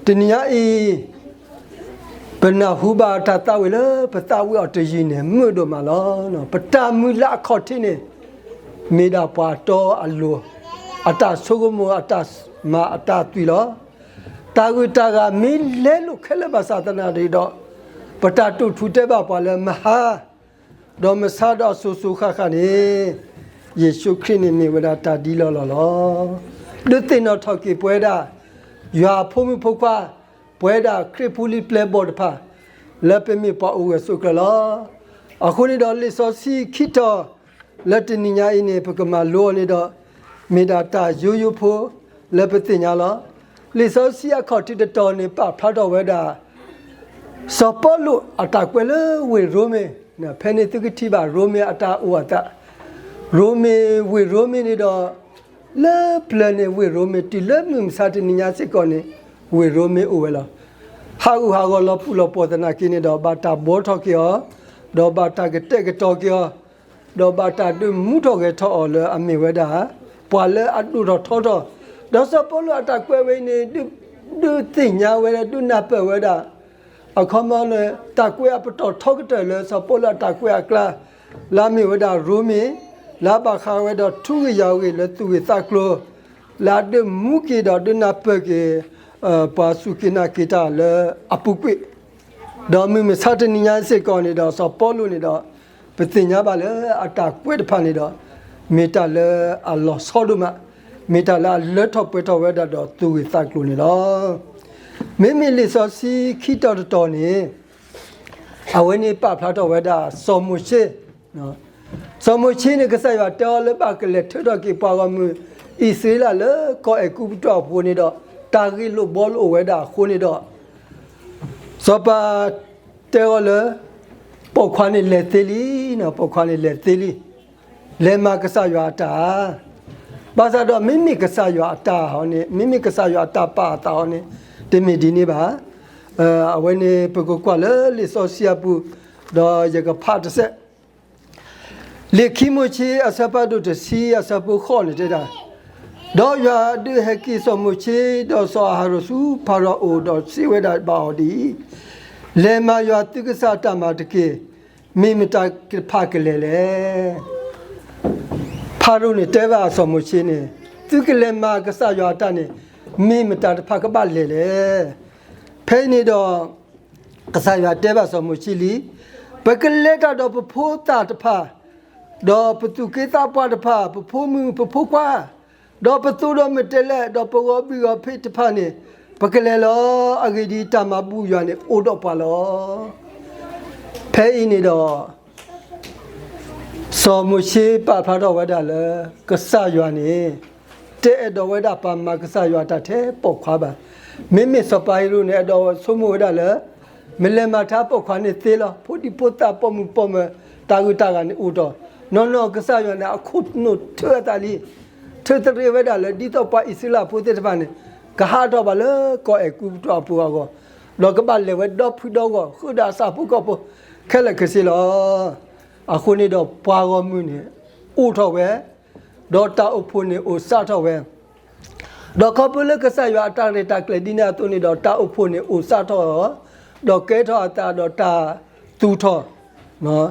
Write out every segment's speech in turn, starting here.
တနံၤညါအံၤ ပနၢ်ဟူဘၣ်တၢ်သးဝံၣ်လၢပသးဝံၣ်အီၤတယုၢ်န့ၣ် မုာ်ဒိၣ်မးလီၤ. ပတၢ်မုၢ်လၢ်အခီၣ်ထံးန့ၣ် မ့ၢ်ဒၣ်ပှၤတီအလိၤ, အတၢ်ဆိကမိၣ်, အတၢ်မၤ, အတၢ်သွံၣ်လီၤ. တၢ်ဂုၤတၢ်ဂၤမ့ၢ်လဲလိာ်ခဲလၢာ်ဘၣ်ဆၣ်သနာ်က့ဒီး, ပတၢ်တိာ်ထူတဲဘၣ်ပှၤလၢမဟါ ဒီးမဆါဒီးစိၤစိၤဃၣ်ဃၣ်န့ၣ်, ယ့ၣ်ၡူးခရံာ်န့ၣ်မ့ၢ်ဝဲဒၣ်တၢ်ဒ်လီၢ်လီၢ်လီၤ. ဒုးသ့ၣ်နီၣ်ထီၣ်က့ၤပဝဲဒၣ် ယွၤအဖိမုၣ်ဖိခွါ, ပဝဲဒၣ်ခရံာ်ဖိလံၤပျဲၢ်ဘီၣ်တဖၣ် လၢပမ့ၢ်ပှၤအိၣ်ဂၢၢ်ဆိးကျၢၤလီၤ. အဃိန့ၣ်ဒီးလံာ်စီဆှံခံတီၤ လၢတနံၤညါအံၤန့ၣ် ပကမၤလိအီၤန့ၣ်ဒီး, မ့ၢ်ဒၣ်တၢ်ယိယိဖိလၢပသ့ၣ်ညါလီၤ. လံာ်စီဆှံအခီၣ်ထံးတတီၤန့ၣ် ပာ်ဖျါထီၣ်ဝဲဒၣ် စီၤပီလူးအတၢ်ကွဲးလၢဝ့ၢ်ရိမ့ၤ, ဖဲန့ၣ်သုကထံၣ်ဘၣ်ရိမ့ၤအတၢ်အိၣ်အသး, ရိမ့ၤ, ဝ့ၢ်ရိမ့ၤန့ၣ်ဒီး, လၢပျၢၤန့ၣ်ဝ့ၢ်ရိမ့ၤတုၤလၢမုၢ်မဆါတနံၤညါစ့ၢ်ကီးန့ၣ်, ဝ့ၢ်ရိမ့ၤအိၣ်ဝဲလီၤ. ဟးဂူာ်ဟးဂီၤလီၤပူၤလီၤပှီၢ်သနာ်က့န့ၣ်ဒီး ဘၣ်တၢ်ဘှီထီၣ်က့ၤအီၤ, ဒီးဘၣ်တၢ်ကတဲာ်ကတီၤက့ၤအီၤ, ဒီးဘၣ်တၢ်ဒုးမူထီၣ်ဂဲၤထီၣ်အီၤလၢအမ့ၢ်ဝဲဒၣ် ပှၤလၢအဒိၣ်ထီၣ်ထီထီၣ်, ဒီးစီၤပီလူးအတၢ်ကွဲးဝဲအံၤန့ၣ် ဒုးသ့ၣ်ညါဝဲဒၣ် ဒုးနၢ်ပၢၢ်ဝဲဒၣ် အခီပညီန့ၣ် တၢ်ကွဲးအပတီၢ်ထီကတၢၢ်လၢစီၤပီလူးအတၢ်ကွဲးအကျါ, လၢအမ့ၢ်ဝဲဒၣ်ရိမ့ၤ, လၢအဘၣ်ဃးဝဲဒီးထူဂံၢ်ယၤဂံၢ်လၢသူၣ်ဂ့ၢ်သးကျိၤ, လၢအဒုးမူက့ၤဒီးဒုးနၢ်ပၢၢ်က့ၤ ပှၤစူၢ်က့ၤနာ်က့ၤတၢ်လၢအပူၤကွံာ်, ဒီးမုၢ်မဆါတနံၤညါစ့ၢ်ကီးန့ၣ်ဒီး စီၤပီလူးန့ၣ်ဒီး ပသ့ၣ်ညါဘၣ်လၢအတၢ်ကွဲးတဖၣ်န့ၣ်ဒီး မ့ၢ်တၢ်လၢအလီၤဆီဒိၣ်မး, မ့ၢ်တၢ်လၢအလၢထီၣ်ပှဲၤထီၣ်ဝဲဒၣ်ဒီးသူၣ်ဂ့ၢ်သးကျိၤန့ၣ်လီၤ. မ့မ့ၢ်လံာ်စီဆှံခံတီၤတတီၤန့ၣ် အဝဲန့ၣ်ပာ်ဖျါထီၣ်ဝဲဒၣ်စီၤမိၤၡ့, စီၤမိၤၡ့န့ၣ် ကစၢ်ယွၤတဲအီၤလၢဘၣ်ကလဲၤထုးထီၣ်က့ၤပှၤဂီၢ်မုၢ်အံၣ်စရ့လးလၢကီၢ်အဲၤကူပတူးအပူၤန့ၣ်ဒီး တၢ်ဂ့ၢ်လိာ်ဘှီလိာ်အိၣ်ဝဲဒၣ်အဃိန့ၣ်ဒီး စီၤပၤတဲအီၤလၢ ပိာ်ခွါန့ၣ်လဲၤသ့လံ, ပိာ်ခွါန့ၣ်လဲၤသ့လံ, လဲၤမၤကစၢ်ယွၤအတၢ်ဧါ. ဘၣ်ဆၣ်ဒီးမ့မ့ၢ်ကစၢ်ယွၤအတၢ်ဟီန့ၣ်, မ့မ့ၢ်ကစၢ်ယွၤအတၢ်ပာ်အသးဟီန့ၣ် တမ့ၢ်ဒ်န့ၣ်ဘၣ်. အဝဲန့ၣ်ပကကွၢ်လၢလံာ်စီဆှံအပူၤ, ဒီးယကဖးတစဲး လံာ်ခံမိၤၡ့အဆၢဖးဒိၣ်တဆံအဆၢဖိဃိးန့ၣ်တဲဒၣ်, ဒီးယွၤဒုးဟဲက့ၤစီၤမိၤၡ့ ဒီးစီၤအၤဟရိၣ်ဆူဖၤရိၤအအိၣ်ဒီးစံးဝဲဒၣ်ဘၣ်အီၤဒ်အံၤ, လဲၤမၤယွၤသုကစၢ်အတၢ်မၤတက့ၢ်. မ့ၢ်မတၤတဖၣ်ကလဲၤလဲၣ်. ဖၤရိၤန့ၣ်တဲဘၣ်စီၤမိၤၡ့န့ၣ်, သုကလဲၤမၤကစၢ်ယွၤအတၢ်န့ၣ် မ့ၢ်မတၤတဖၣ်ကဘၣ်လဲၤလဲၣ်. ဖဲအံၤန့ၣ်ဒီး ကစၢ်ယွၤတဲဘၣ်စီၤမိၤၡ့လံ, ပကလဲၤတၢ်ဒီးပဖိသၣ်တဖၣ်, ဒီးပသူၣ်က့သးပှၢ်တဖၣ်, ပဖိမုၣ်ပဖိခွါ, ဒီးပသိဒီးမတၤလဲၣ်, ဒီးပဂီၤဘံၣ်ဂီၤဖံးတဖၣ်န့ၣ်, ပကလဲၤလီၤ. အဂ့ၢ်ဒ်အံၤ, တၢ်မၤဘူၣ်ယွၤန့ၣ်အိၣ်ဒီးပှၤလီၤ. ဖဲအံၤန့ၣ်ဒီး စီၤမိၤၡ့ပာ်ဖျါထီၣ်ဝဲဒၣ်လၢ ကစၢ်ယွၤန့ၣ် တအဲၣ်ဒိးဝဲဒၣ်ပှၤမၤကစၢ်ယွၤအတၢ်ထဲပိာ်ခွါဘၣ်. မ့မ့ၢ်စီၤပၤဟ့ရိၣ်န့ၣ် အဲၣ်ဒိးဆိကမိၣ်ဝဲဒၣ်လၢ မ့ၢ်လဲၤမၤတၢ်ပိာ်ခွါန့ၣ်သ့လီၤ. ဖိဒံဖိသၣ်ပိာ်မုၣ်ပိာ်မၢၤ တၢ်ဂုၤတၢ်ဂၤန့ၣ်အိၣ်ဒီး, နီၢ်နီၢ်ကစၢ်ယွၤန့ၣ် အခိၣ်နူာ်ထၢအသးလံ, ထုးသရ့ဝဲဒၣ်လၢ ဒ်သိးပှၤအံၣ်စရ့လးဖိသ့ၣ်တဖၣ်န့ၣ် ကဟးထီၣ်ဘၣ်လၢကီၢ်အဲၤကူပတူးအပူၤအဂီၢ်, ဒီးကဘၣ်လဲၤဝဲဒီဖုဒီဂီၢ် ဃုာ်ဒီးအဆၣ်ဖိကီၢ်ဖိခဲလၢာ်ခဲဆ့လီၤ. အဃိန့ၣ်ဒီးပှၤဂီၢ်မုၢ်န့ၣ် အိၣ်ထီၣ်ဝဲ, ဒီးတၢ်အိၣ်ဖှိၣ်န့ၣ်အိၣ်စးထီၣ်ဝဲ, ဒီးခီဖျိလၢကစၢ်ယွၤအတၢ်ရဲၣ်တၢ်ကျဲၤဒ်န့ၣ်အသိးန့ၣ်ဒီး တၢ်အိၣ်ဖှိၣ်န့ၣ်အိၣ်စးထီၣ်, ဒီးကဲထီၣ်အသးဒီးတၢ်သူၣ်ထီၣ်,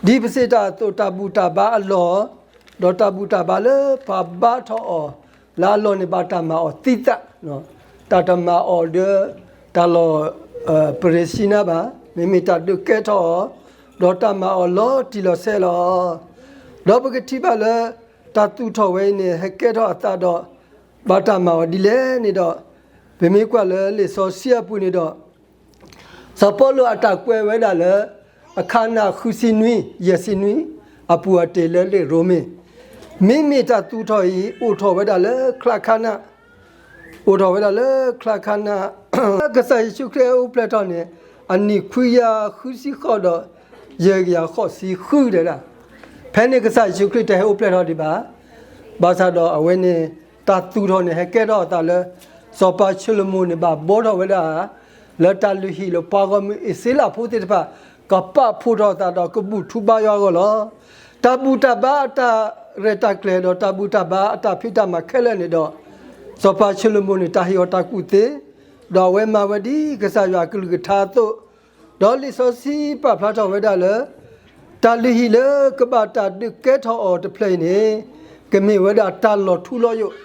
ဒ်ပစံးတၢ်အသိး တၢ်ဘူၣ်တၢ်ဘါအလီၢ်, ဒီးတၢ်ဘူၣ်တၢ်ဘါလၢပှၤဘါထီၣ်အီၤ လၢအလီၢ်န့ၣ် ဘၣ်တၢ်မၤအီၤသံသး, တၢ်တမၤအီၤဒီး တၢ်လီၢ် ပရ့ၣ်စံနါဘၣ်, မ့မ့ၢ်တၢ်ဒုးကဲထီၣ်အီၤ, ဒီးတၢ်မၤအီၤလီၤတံၢ်လီၤဆဲးလီၤ. ဒီးပကထံၣ်ဘၣ်လၢ တၢ်သူၣ်ထီၣ်ဝဲအံၤန့ၣ် ဟဲကဲထီၣ်အသးဒီး ဘၣ်တၢ်မၤအီၤဒ်လဲၣ်န့ၣ်ဒီး, ပမ့ၢ်ကွၢ်လၢလံာ်စီဆှံအပူၤန့ၣ်ဒီး စီၤပီလူးအတၢ်ကွဲးဝဲဒၣ်လၢ အခါနၢ်ဃုဆံနွံ ယဲၢ်ဆံနွံ အပူၤအတ့ၢ်လၢလံာ်ရိမ့ၤ, မ့မ့ၢ်တၢ်သူၣ်ထီၣ်အံၤ အိၣ်ထီၣ်ဝဲဒၣ်လၢချါခါနၢ်, အိၣ်ထီၣ်ဝဲဒၣ်လၢချါခါနၢ်, ကစၢ်ယ့ၣ်ၡူးခရံာ်ဟဲအိၣ်ဖျဲၣ်ထီၣ်န့ၣ် အနံၣ်ခွံကယၤဃုဆံဃိးဒီး ယဲၢ်ကယၤဃိးဆံဃုတဲဒၣ်, ဖဲန့ၣ်ကစၢ်ယ့ၣ်ၡူးခရံာ်တဟဲအိၣ်ဖျဲၣ်ထီၣ်ဒံးဘၣ်. ဘၣ်ဆၣ်ဒီးအဝဲန့ၣ် တၢ်သူၣ်ထီၣ်န့ၣ် ဟဲကဲထီၣ်အသးလၢ စီၤပၤၡလိၤမိၣ်န့ၣ် ဘၣ်ဘှီထီၣ်ဝဲဒၣ် လၢတၢ်လုၢ်ဟံၣ်လၢပှၤဂီၢ်မုၢ်အံၣ်စရ့လးဖိသ့ၣ်တဖၣ် ကပာ်ဖှိၣ်ထီၣ်အသးဒီးကဘူၣ်ထူဘါယွၤအဂီၢ်လီၤ. တၢ်ဘူၣ်တၢ်ဘါအတၢ်ရဲၣ်တၢ်ကျဲၤဒီး တၢ်ဘူၣ်တၢ်ဘါအတၢ်ဖံးတၢ်မၤခဲလၢာ်န့ၣ်ဒီး စီၤပၤၡလိၤမိၣ်န့ၣ် တၢ်ဟ့ၣ်အီၤတၢ်ကူၣ်သ့, ဒီးအဝဲမၤဝဲဒ်ကစၢ်ယွၤအကလုၢ်ကထါအသိး, ဒီးလံာ်စီဆှံပာ်ဖျါထီၣ်ဝဲဒၣ်လၢ တၢ်လုၢ်ဟံၣ်လၢကဘၣ်တၢ်ဒုးကဲထီၣ်အီၤတဖျၢၣ်အံၤန့ၣ် ကမ့ၢ်ဝဲဒၣ်တၢ်လီၤထူလီၤယိာ်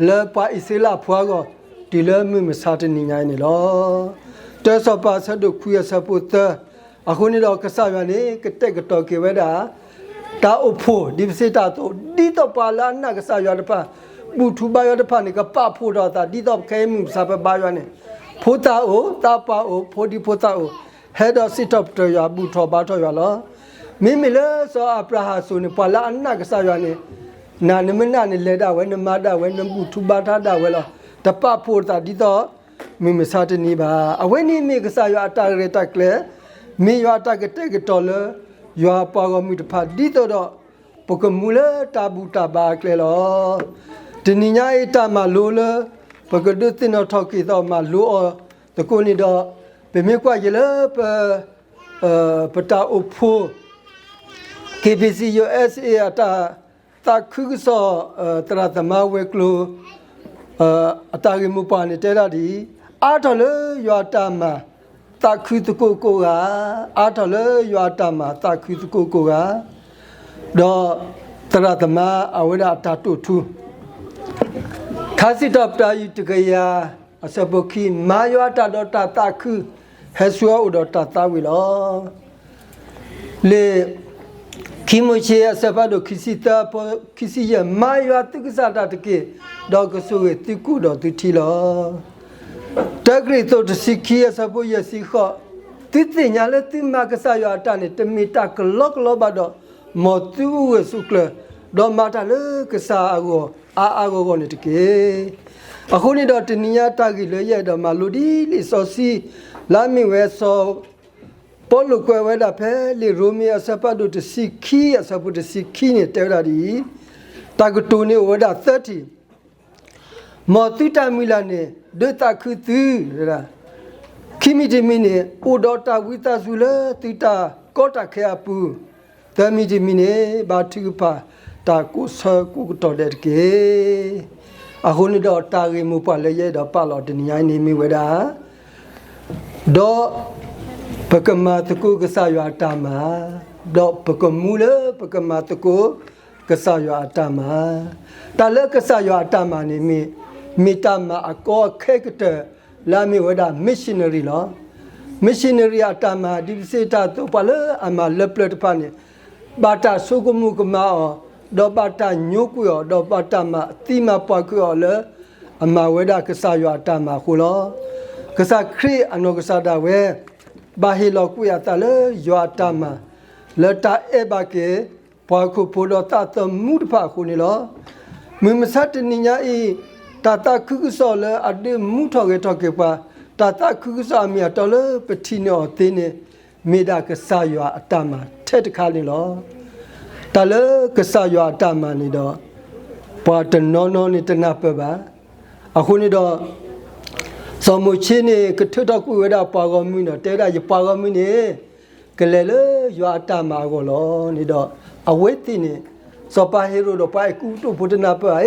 လၢပှၤအံၣ်စရ့လးဖိအဂီၢ် တုၤလၢမုၢ်မဆါတနံၤညါအံၤန့ၣ်လီၤ. တၢစီၤပၤအဆၢဒိၣ်ခွံအဆၢဖိသၢ, အဃိန့ၣ်ဒီးကစၢ်ယွၤန့ၣ် ကတဲာ်ကတီၤက့ၤဝဲဒၣ် တၢ်အိၣ်ဖှိၣ်ဒ်ပစံးတၢ်အသိး ဒ်သိးပှၤလၢအနာ်ကစၢ်ယွၤတဖၣ် ဘူၣ်ထူဘါယွၤတဖၣ်န့ၣ် ကပာ်ဖှိၣ်ထီၣ်အသး ဒ်သိးပခဲအံၤမုၢ်မဆါပဘါယွၤန့ၣ်, ဖိသၣ်အိၣ်, သးပှၢ်အိၣ်, ဖိဒံဖိသၣ်အိၣ်, ဟဲဒီးစံးထီၣ်ပတြၢၤယွၤ ဘူၣ်ထီၣ်ဘါထီၣ်ယွၤလီၤ. မ့မ့ၢ်လၢစီၤအၤဘြၤဟၣ်အစိၤန့ၣ် ပှၤလၢအနာ်ကစၢ်ယွၤန့ၣ် နၤနမ့ၢ်နာ်န့ၣ် လဲၤဒၣ်ဝဲ နမၤဒၣ်ဝဲ နဘူၣ်ထူဘါထီၣ်ဒၣ်ဝဲလီၤ. တပာ်ဖှိၣ်အသးဒ်သိး မုၢ်မဆါတနံၤဘၣ်. အဝဲန့ၣ်မ့ၢ်ကစၢ်ယွၤအတၢ်ရဲၣ်တၢ်ကျဲၤ, မ့ၢ်ယွၤအတၢ်ကတဲာ်ကတီၤလၢ ယွၤအပှၤဂီၢ်မုၢ်တဖၣ် ဒ်သိးဒီး ပကမူလၢတၢ်ဘူၣ်တၢ်ဘါအကျဲလီၤ. တနံၤညါအံၤတၢ်မၤလိလၢ ပကဒုးသ့ၣ်နီၣ်ထီၣ်က့ၤသိးမၤလိအီၤသကိးန့ၣ်ဒီး ပမ့ၢ်ကွၢ်ယံၤလၢပ ပတၢ်အိၣ်ဖှိၣ် KBC USA အတၢ်သးခုကစီၣ် သရၣ်သမါဝဲၤကျိၤ အတၢ်ဂ့ၢ်မိၢ်ပှၢ်န့ၣ်တဲဒၣ်ဒ်အံၤ, အါထီၣ်လၢယွၤအတၢ်မၤသးခုသကိးကိးဂၤ, အါထီၣ်လၢယွၤအတၢ်မၤသးခုသကိးကိးဂၤ, ဒီးသရၣ်သမါအဝဲဒၣ်အတၢ်တိာ်ထူ ခါစံးထီၣ်ပတြၢၤ တကယၤအဆၢဖိခံ, မၤယွၤအတၢ်ဒီးတၢ်သးခု, ဟဲဆူအအိၣ်ဒီးတၢ်သးဝံၣ်လီၤ. လံာ်ခံမိၤၡ့အဆၢဖးဒိၣ်ခံဆံသၢ အဆၢဖိခံဆံယဲၢ်, မၤယွၤသုကစၢ်အတၢ်တက့ၢ်, ဒီးကဆိၣ်ဂ့ၤသုကိၣ်ဒီးသုထံလီၤ. တၢကရံၣ်သူးတဆံခံအဆၢဖိယဲၢ်ဆံဃိး, သုသ့ၣ်ညါလၢသုမၤကစၢ်ယွၤအတၢ်န့ၣ် တမ့ၢ်တၢ်ကလီကလီဘၣ်ဒီး, မ်သုအိၣ်ဂၢၢ်ဆိးကျၢၤ, ဒီးမၤတၢ်လၢကစၢ်အဂီၢ်အါအါဂီၢ်ဂီၢ်န့ၣ်တက့ၢ်. အဃိန့ၣ်ဒီးတနံၤညါတၢ်ဂ့ၢ်လၢယအဲၣ်ဒိးမၤလိဒ်လံာ်စီဆှံ လၢအမ့ၢ်ဝဲစီၤ ပီလူးကွဲးဝဲဒၣ်ဖဲလံာ်ရိမ့ၤအဆၢဖးဒိၣ်တဆံခံ အဆၢဖိတဆံခံန့ၣ် တဲဝဲဒၣ်ဒ်အံၤ, တၢ်ကတိၤန့ၣ်အိၣ်ဝဲဒၣ်သၢထံၣ်, မ်သုတၢ်မုၢ်လၢ်န့ၣ် ဒုးသးခုသု, ခံမံၤတမံၤန့ၣ် အိၣ်ဒီးတၢ်ဝံသးစူၤလၢသုတၢ်ကီတၢ်ခဲအပူၤ, သၢမံၤတမံၤန့ၣ် ဘါထုကဖၣ်တၢ်ကိးဆၢကိးကတီၢ်ဒဲးတက့ၢ်. အဃိန့ၣ်ဒီးတၢ်ဂ့ၢ်မိၢ်ပှၢ်လၢယအဲၣ်ဒိးပာ်လီၤတနံၤညါအံၤန့ၣ်မ့ၢ်ဝဲဒၣ် ဒီးပကမၤသကိးကစၢ်ယွၤအတၢ်မၤ, ဒီးပကမူလၢပကမၤသကိးကစၢ်ယွၤအတၢ်မၤ, တၢ်လၢကစၢ်ယွၤအတၢ်မၤန့ၣ်မ့ၢ်, မ့ၢ်တၢ်မၤအကီအခဲကတၢၢ် လၢအမ့ၢ်ဝဲဒၣ် missionary လီၤ. missionary အတၢ်မၤ ဒ်ပစံးတၢ်အသိး ပှၤလၢအမၤလၢပျၢၤတဖၣ်န့ၣ် ဘၣ်တၢ်ဆိကမိၣ်ကမၤအီၤ, ဒီးဘၣ်တၢ်ညိကွံာ်အီၤ, ဒီးဘၣ်တၢ်မၤသံမၤပှၢ်ကွံာ်အီၤလၢ အမၤဝဲဒၣ်ကစၢ်ယွၤအတၢ်မၤအဃိလီၤ. ကစၢ်ခရံာ်အနီၢ်ကစၢ်ဒၣ်ဝဲ ဘၣ်ဟ့ၣ်လီၤကွံာ်အသးလၢယွၤအတၢ်မၤ လၢတၢ်အဲၣ်ဘၣ်က့ၤ ပှၤဟီၣ်ခိၣ်ဖိဒီးသးသမူတဖၣ်အဃိန့ၣ်လီၤ. မုၢ်မဆါတနံၤညါအံၤ တၢ်သးခုကစီၣ်လၢအဒုးမူထီၣ်ဂဲၤထီၣ်က့ၤပှၤ, တၢ်သးခုကစီၣ်အမ့ၢ်အတီလၢပထံၣ်န့ၢ်အီၤသ့န့ၣ် မ့ၢ်ဒၣ်ကစၢ်ယွၤအတၢ်မၤထဲတခါန့ၣ်လီၤ. တၢ်လၢကစၢ်ယွၤအတၢ်မၤန့ၣ်ဒီး ပှၤတနီၤနီၤန့ၣ်တနၢ်ပၢၢ်ဘၣ်. အဃိန့ၣ်ဒီး စီၤမိၤၡ့န့ၣ် ကထုးထီၣ်ကွံာ်ဝဲဒၣ်ပှၤဂီၢ်မုၢ်ဒီး တဲဝဲဒၣ်ယပှၤဂီၢ်မုၢ်န့ၣ် ကလဲၤလၢယွၤအတၢ်မၤအဂီၢ်လီၤန့ၣ်ဒီး အဝဲသ့ၣ်န့ၣ် စီၤပၤဟ့ၤရိာ်ဒီးပှၤအဲၤကူပတူးဖိတနၢ်ပၢၢ်ဧါ,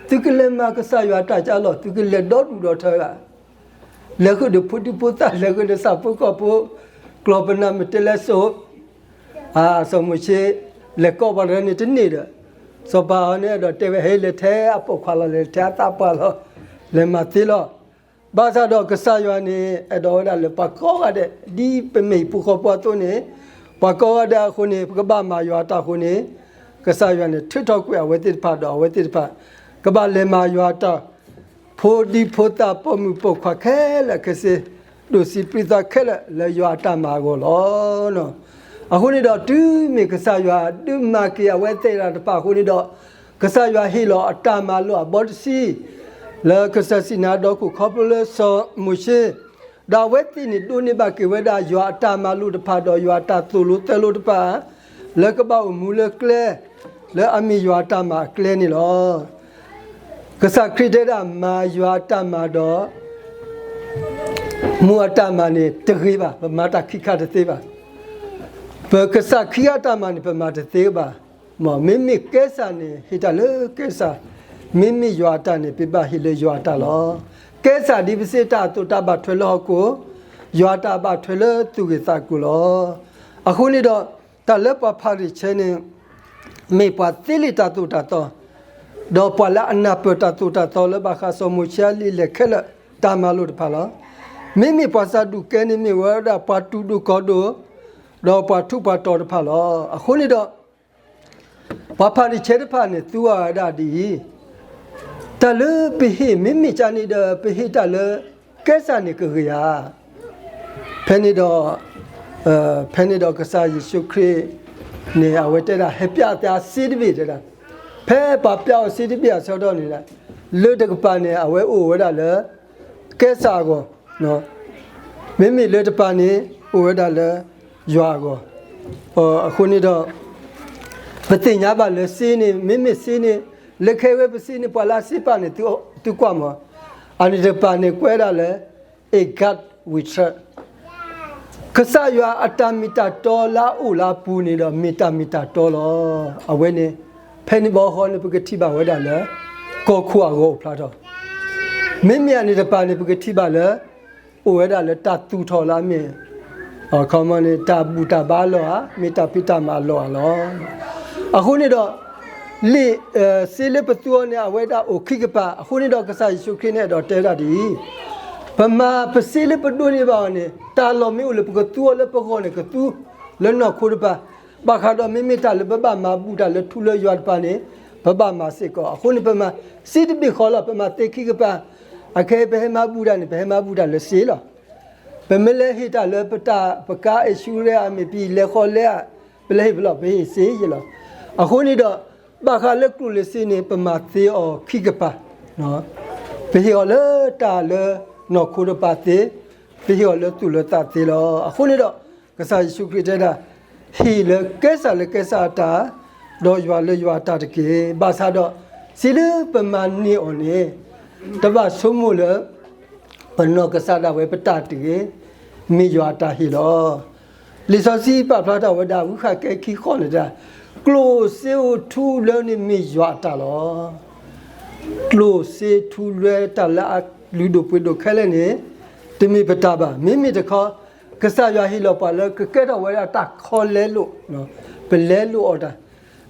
သုကလဲၤမၤကစၢ်ယွၤအတၢ်ကါလီၤ, သုကလဲၤဒီဒူၣ်ဒီထၢဂၤ လဲၤဃုာ်ဒီးဖိဒံဖိသၣ် လဲၤဃုာ်ဒီးဆၣ်ဖိကီၢ်ဖိ, ကျီၢ်ပနၢ်မ့ၢ်တဲလဲစိၤ, စီၤမိၤၡ့ လဲၤကိးပှၤတဂၤန့ၣ်တန့ၢ်ဒီး စီၤပၤအီၤန့ၣ်အဲၣ်ဒိးတဲဝဲ ဟဲလဲၤထဲအပိာ်ခွါလီၤ, လဲၤထဲအသးပှၢ်လီၤ, လဲၤမၤသ့လီၤ. ဘၣ်ဆၣ်ဒီးကစၢ်ယွၤန့ၣ် အဲၣ်ဒိးဝဲဒၣ်လၢပှၤကိးဂၤဒဲး ဒ်ပမ့ၢ်ဟံၣ်ဖိဃီဖိအသိးန့ၣ်, ပှၤကိးဂၤဒဲးအဃိန့ၣ် ပကဘၣ်မၤယွၤအတၢ်အဃိန့ၣ်, ကစၢ်ယွၤန့ၣ် ထုးထီၣ်ကွံာ်အဝဲသ့ၣ်တဖၣ်ဒီး အဝဲသ့ၣ်တဖၣ် ကဘၣ်လဲၤမၤယွၤအတၢ် ဖိဒံဖိသၣ် ပိာ်မုၣ်ပိာ်ခွါခဲလၢာ် ကစ့ဒိၣ်စံးပြံသးခဲလၢာ် လၢယွၤအတၢ်မၤအဂီၢ်လီၤ. အဃိန့ၣ်ဒီး တုၤမ့ၢ်ကစၢ်ယွၤဒုးမၤက့ၤအဝဲသ့ၣ်တဖၣ်အဃိန့ၣ်ဒီး, ကစၢ်ယွၤဟ့ၣ်လီၤအတၢ်မၤလိာ်အဘီတဆံ လၢကစၢ်စံးနၤဒီးခိၣ်ခီဖျိလၢစီၤမိၤၡ့, ဒီးအဝဲသ့ၣ်န့ၣ်ဒိးန့ၢ်ဘၣ်က့ၤဝဲဒၣ်ယွၤအတၢ်မၤလိာ်တဖၣ်ဒီးယွၤအတၢ်သိၣ်လိသဲလိတဖၣ် လၢကဘၣ်အိၣ်မူလၢကျဲ လၢအမ့ၢ်ယွၤအတၢ်မၤအကျဲန့ၣ်လီၤ. ကစၢ်ခရံာ်တဲဒၣ် မၤယွၤအတၢ်မၤဒီး မူအတၢ်မၤန့ၣ်တဂ့ၤဘၣ်, ပမၤတၢ်ခံခါတသ့ဘၣ်. ပကစၢ်ခံဂၤအတၢ်မၤန့ၣ် ပမၤတသ့ဘၣ်. မ့မ့ၢ်ကဲစၢ်န့ၣ် ဟ့ၣ်တၢ်လၢကဲစၢ်, မ့မ့ၢ်ယွၤအတၢ်န့ၣ် ပဘၣ်ဟ့ၣ်လၢယွၤအတၢ်လီၤ. ကဲစၢ်ဒ်ပစ့တၢ်အသိး တၢ်ဘၣ်ထွဲလၢဟီၣ်ခိၣ်, ယွၤတၢ်ဘၣ်ထွဲလၢသူၣ်ဂ့ၢ်သးကျိၤလီၤ. အဃိန့ၣ်ဒီး တၢ်လၢပှၤဖၤရံၤၡဲန့ၣ် မ့ၢ်ပှၤသ့လံာ်တၢ်သိၣ်တၢ်သီ, ဒီးပှၤလၢအနၢ်ပၢၢ်တၢ်သိၣ်တၢ်သီလၢဘၣ်ဃးစီၤမိၤၡ့အလံာ်လဲၢ်ခဲလၢာ်တၢ်မၤလိာ်တဖၣ်လီၤ. မ့မ့ၢ်ပှၤစၤဒူးကဲန့ၣ် မ့ၢ်ဝဲဒၣ်ပှၤတူၢ်ဒိၣ်ကီၤဒိၣ်, ဒီးပှၤထူးပှၤတီၤတဖၣ်လီၤ. အဃိန့ၣ်ဒီး ပှၤဖၤရံၤၡဲတဖၣ်န့ၣ် သူအီၤဝဲဒၣ်ဒ်အံၤ, တၢ်လၢပဟ့ၣ် မ့မ့ၢ်ကန့ၣ်ဒီး ပဟ့ၣ်တၢ်လၢကဲစၢ်န့ၣ်ကဂ့ၤဧါ. ဖဲန့ၣ်ဒီး ဖဲန့ၣ်ဒီးကစၢ်ယ့ၣ်ၡူးခရံာ်န့ၣ် အဝဲတဲဒၣ် ဟဲပျးအီၤသ့အစ့တဘ့ၣ်တဲဒၣ်, ဖဲပှၤပျးအီၤစ့တဘ့ၣ်အဆၢကတီၢ်န့ၣ် လၢတကပၤန့ၣ် အဝဲအိၣ်ဝဲဒၣ်လၢ ကဲစၢ်အဂီၢ်, မ့မ့ၢ်လၢတပၤန့ၣ် အိၣ်ဝဲဒၣ်လၢယွၤအဂီၢ်. အဃိန့ၣ်ဒီး ပသ့ၣ်ညါဘၣ်လၢစ့န့ၣ် မ့မ့ၢ်စ့န့ၣ် လၢခဲအံၤဝဲပစ့န့ၣ် ပှၤလၢအစ့ပာ်န့ၣ် သုကွၢ်မး, အန့ၣ်တကပၤန့ၣ် ကွဲးဒၣ်လၢ a God we trust, ကစၢ်ယွၤအတၢ်မ့ၢ်တၢ်တီလၢအအိၣ်လၢအပူၤန့ၣ်ဒီး မ့ၢ်တၢ်မ့ၢ်တၢ်တီလီၤ. အဝဲန့ၣ် ဖဲန့ၣ်ဘၣ်ဟီန့ၣ် ပကထံၣ်ဘၣ်ဝဲဒၣ်လၢ ကီၢ်ခိၣ်အဂီၤအိၣ်ဖျါထီၣ်, မ့မ့ၢ်အန့ၣ်တကပၤန့ၣ် ပကထံၣ်ဘၣ်လၢ အိၣ်ဝဲဒၣ်လၢတၢ်သူၣ်ထီၣ်လၢအမ့ၢ် အခီမီန့ၣ် တၢ်ဘူၣ်တၢ်ဘါအလီၢ်ဧါ, မ့ၢ်တၢ်ဖံးတၢ်မၤအလီၢ်ဧါလီၤ. အဃိန့ၣ်ဒီး လံာ် စ့လၢပသူအီၤန့ၣ် အဝဲဒၣ်အိၣ်ခံကပၤ, အဃိန့ၣ်ဒီး ကစၢ်ယ့ၣ်ၡူးခရံာ်န့ၣ်အဲၣ်ဒိးတဲဒၣ်ဒ်အံၤ, ပမၤပစ့လၢပဒိးန့ၢ်ဘၣ်အီၤန့ၣ် တၢ်လီၢ်မ့ၢ်အိၣ်လၢပကသူအီၤလၢပဂီၢ်န့ၣ် ကသူလၢနီၢ်ခိတပၤ, ဘၣ်ဃးဒီးမ့မ့ၢ်တၢ်လၢပဘၣ်မၤဘူၣ်တၢ်လၢထူလၢယွၤတပၤန့ၣ် ပဘၣ်မၤစ့ၢ်ကီး, အဃိန့ၣ် ပမၤစ့တဘ့ၣ်ဃီလီၤ, ပမၤသ့ခံကပၤ, အခဲအံၤပဟဲမၤဘူၣ်တၢ်န့ၣ် ပဟဲမၤဘူၣ်တၢ်လၢစ့လီၤ. ပမ့ၢ်လဲၤဟ့ၣ်တၢ်လၢပတၢ် ပကါ insurance ဧါ မ့ၢ်ပလဲၤဃီလဲဧါ, ပလဲၤဟ့ၣ်ဖဲလဲၣ် ပဟ့ၣ်စ့ယဲလီၤ. အဃိန့ၣ်ဒီး ဘၣ်ဃးလၢကျိၣ်လၢစ့န့ၣ် ပမၤသ့အီၤခံကပၤ, ပဟ့ၣ်အီၤလၢတၢ်လၢနီၢ်ခိတပၤသ့, ပဟ့ၣ်အီၤလၢသူၣ်လၢသးသ့လီၤ. အဃိန့ၣ်ဒီး ကစၢ်ယ့ၣ်ၡူးခရံာ်တဲဒၣ်, ဟ့ၣ်လၢကဲစၢ်လၢကဲစၢ်အတၢ်, ဒီးယွၤလၢယွၤအတၢ်တက့ၢ်. ဘၣ်ဆၣ်ဒီး စ့လၢပမၤန့ၢ်အီၤန့ၣ် တဘၣ်ဆိကမိၣ်လၢ ပနီၢ်ကစၢ်ဒၣ်ဝဲပတၢ်တဂ့ၤ, မ့ၢ်ယွၤအတၢ်ဟ့ၣ်လီၤ. လံာ်စီဆှံပာ်ဖျါထီၣ်ဝဲဒၣ် ဝံဃးကဲခံဃီန့ၣ်တၢ်, ကျိၣ်စ့အိၣ်ထူလွဲန့ၣ်မ့ၢ်ယွၤအတၢ်လီၤ. ကျိၣ်စ့ထူလွဲတၢ်လၢအလုၢ်ဒိၣ်ပှ့ၤဒိၣ်ခဲလၢာ်န့ၣ် တမ့ၢ်ပတၢ်ဘၣ်. မ့မ့ၢ်တခီ ကစၢ်ယွၤဟ့ၣ်လီၤပှၤလၢကကဲထီၣ်ဝဲဒၣ်တၢ်ခီလဲလိာ်, ပလဲလိာ်အီၤတၢ်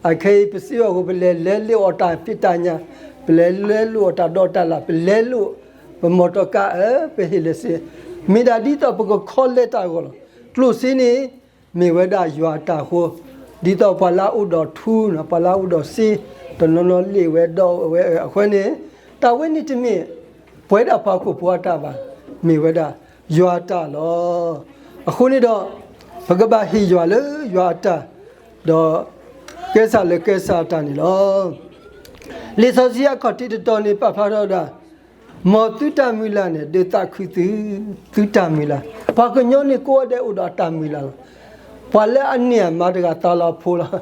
အခဲအံၤပစ့အီၤအဃိ ပလဲၤလဲလိာ်အီၤတၢ်ဖံးတၢ်ညၣ်, ပလဲၤလဲလိာ်အီၤတၢ်ဒီးတၢ်လၣ်, ပလဲလိာ် ပမီၢ်တီကါအၢ ပဟ့ၣ်လၢစ့, မ့ၢ်ဒၣ်ဒ်သိးပကခီလဲတၢ်အဂီၢ်လီၤ. ကျိၣ်စ့န့ၣ် မ့ၢ်ဝဲဒၣ်ယွၤအတၢ်အဃိ, ဒ်သိးပှၤလၢအအိၣ်ဒီးထူ, ပှၤလၢအအိၣ်ဒီးစ့, တနီၤနီၤလ့ၣ်ဝဲဒီးဝဲအဃိန့ၣ်, တၢ်ဝဲန့ၣ်တမ့ၢ် ပဝဲဒၣ်ပှၤဟီၣ်ခိၣ်ဖိအတၢ်ဘၣ်, မ့ၢ်ဝဲဒၣ်ယွၤအတၢ်လီၤ. အဃိန့ၣ်ဒီး ပကဘၣ်ဟ့ၣ်ယွၤလၢယွၤအတၢ်, ဒီးကဲစၢ်လၢကဲစၢ်အတၢ်န့ၣ်လီၤ. လံာ်စီဆှံအခီၣ်ထံးတတီၤန့ၣ် ပာ်ဖျါထီၣ်ဝဲဒၣ်, မ်သုတၢ်မုၢ်လၢ်န့ၣ် ဒုးသးခုသု, သုတၢ်မုၢ်လၢ်. ပှၤကညီန့ၣ်ကိးဂၤဒဲးအိၣ်ဒီးအတၢ်မုၢ်လၢ်လီၤ. ပှၤလၢအန့ၢ်အမါတဂၤသးလီၤဖိလီၤ.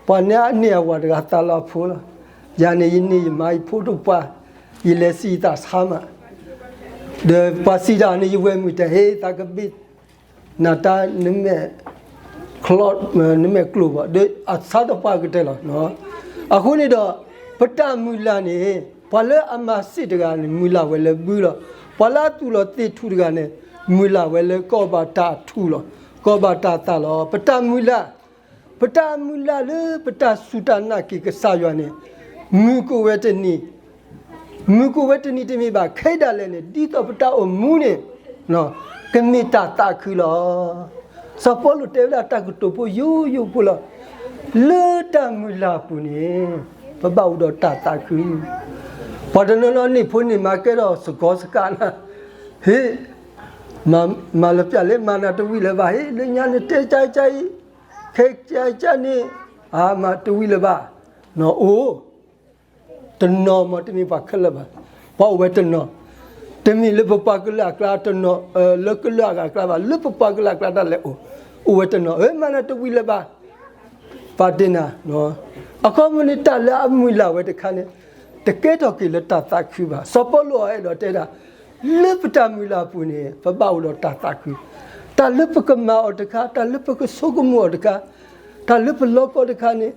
ပှၤလၢအန့ၢ်အဝၤတဂၤသးလီၤဖိလီၤ. ယၤန့ၣ် ယန့ၢ်ယမါယဖိတပှၢ်, ယလဲၤစံးယသးဆါမး, ဒီးပှၤစံးတၢ်န့ၣ် ယဝဲၢ်မုၢ်တဲ ဟ့ၣ်သးကဘ့ၣ် နတၢ် နမဲာ်ကျိၣ်ဘၣ်, ဒီးအဆါတပှၢ်ကတၢၢ်လီၤ. အဃိန့ၣ်ဒီး ပတၢ်မုၢ်လၢ်န့ၣ် ပှၤလၢအမၤစ့ၣ်တဂၤန့ၣ် မုၢ်လၢ်ဝဲလၢဘုလီၤ. ပှၤလၢအသူၣ်လီၤသ့ၣ်ထူၣ်တဂၤန့ၣ် မုၢ်လၢ်ဝဲလၢကီၢ်ဘၣ်တၢ်အထူၣ်လီၤ, ကီၢ်ဘၣ်တၢ်သးလီၤ. ပတၢ်မုၢ်လၢ်, ပတၢ်မုၢ်လၢ်လၢပတၢ်စူၢ်တၢ်နာ်က့ၤကစၢ်ယွၤန့ၣ် မုၢ်ကအိၣ်ဝဲတနံၤ, မုၢ်ကအိၣ်ဝဲတနံၤတမ့ၢ်ဘၣ်, ခဲဒၣ်လဲာ်န့ၣ် ဒ်သိးပတၢ်အိၣ်မူန့ၣ် ကမ့ၢ်တၢ်သးခုလီၤ. စီၤပီလူးတဲဝဲဒၣ်တၢ်ကတိၤဖိယိယိဖိလီၤ. လၢတၢ်မုၢ်လၢ်အပူၤန့ၣ် ပဘၣ်အိၣ်ဒီးတၢ်သးခု. ပှၤတနီၤနီၤန့ၢ်ဖိန့ၢ်မါကဲထီၣ်စကီစကးနၤ, ဟ့ၣ်, မၤလၢပျၢ်လၢမၤနၤတဝံၤလၢၤဘၣ်, ဟ့ၣ် လၢညါန့ၣ်တဲကၢကၢအံၤ, ခဲကၢကၢန့ၣ် အမၤတဝံၤလၢၤဘၣ်, နီၢ်အိၣ် တနီၤမ့ၢ်တမ့ၢ်ပှၤခဲလၢာ်ဘၣ်, ပှၤအိၣ်ဝဲတနီၤ, တမ့ၢ်လၢပပှၤကလုာ်အကျါတနီၤ, လၢကလုာ်အဂၤအကျါဘၣ်, လၢပပှၤကလုာ်အကျါဒၣ်လဲာ်အိၣ်, အိၣ်ဝဲတနီၤ, အၢ မၤနၤတဝံၤလၢၤဘၣ်, ပာ်တ့ၢ်နၤ, အခီပညီန့ၣ် တၢ်လၢအမုၢ်လၢ်ဝဲတခါန့ၣ် တကဲထီၣ်က့ၤလၢတၢ်သးခုဘၣ်. စီၤပီလူးအအဲၣ်ဒိးတဲဒၣ် လၢပတၢ်မုၢ်လၢ်အပူၤန့ၣ် ပဘၣ်အိၣ်ဒီးတၢ်သးခု, တၢ်လၢပကမၤအီၤတခါ, တၢ်လၢပကဆိကမိၣ်အီၤတခါ, တၢ်လၢပလီကီတခါန့ၣ်